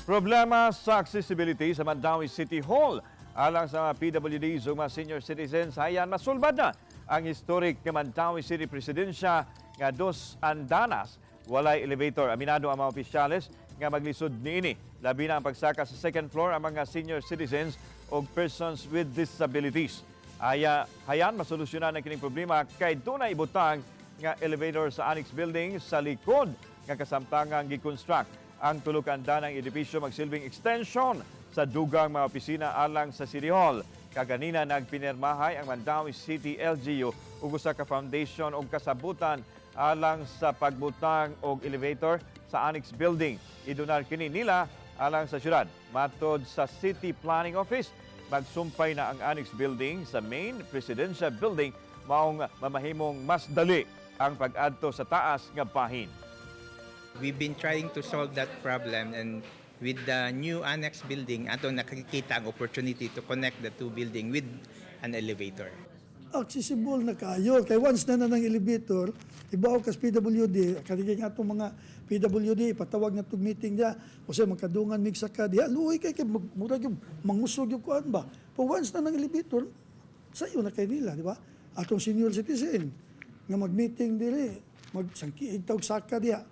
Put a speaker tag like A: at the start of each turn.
A: Problema sa accessibility sa Mandaue City Hall. Alang sa mga PWDs ug mga senior citizens, hayan masulbad na ang historic nga Mandaue City Presidensya nga dos andanas, walay elevator. Aminado ang mga opisyales nga maglisod niini. Labi na ang pagsaka sa second floor ang mga senior citizens o persons with disabilities. Aya, hayan masolusyonan ang kining problema kay dunay ibutang nga elevator sa annex building sa likod nga kasamtangang giconstruct. Ang tulo ka andanang edipisyo magsilbing extension sa dugang mga opisina alang sa City Hall. Kaganina, nagpinirmahay ang Mandaue City LGU ug usa ka foundation og kasabutan alang sa pagbutang og elevator sa annex building. Idonar kini nila alang sa syudad. Matod sa City Planning Office, magsumpay na ang annex building sa main presidential building, maong mamahimong mas dali ang pag-adto sa taas nga bahin.
B: We've been trying to solve that problem, and with the new annex building, ato nakikita ang opportunity to connect the two building with an elevator.
C: Accessible na kaayo. Kay once na na ng elevator, ibaw kas PWD, kaniging atong mga PWD, ipatawag na tug meeting diya, o siya magkadungan mig saka diya, luoy kay kay murag yung mangusog yung kuan ba. Pero once na ng elevator, sayo na kay nila, di ba? Atong senior citizen nga mag-meeting diri, magsangkiig tawg saka diya.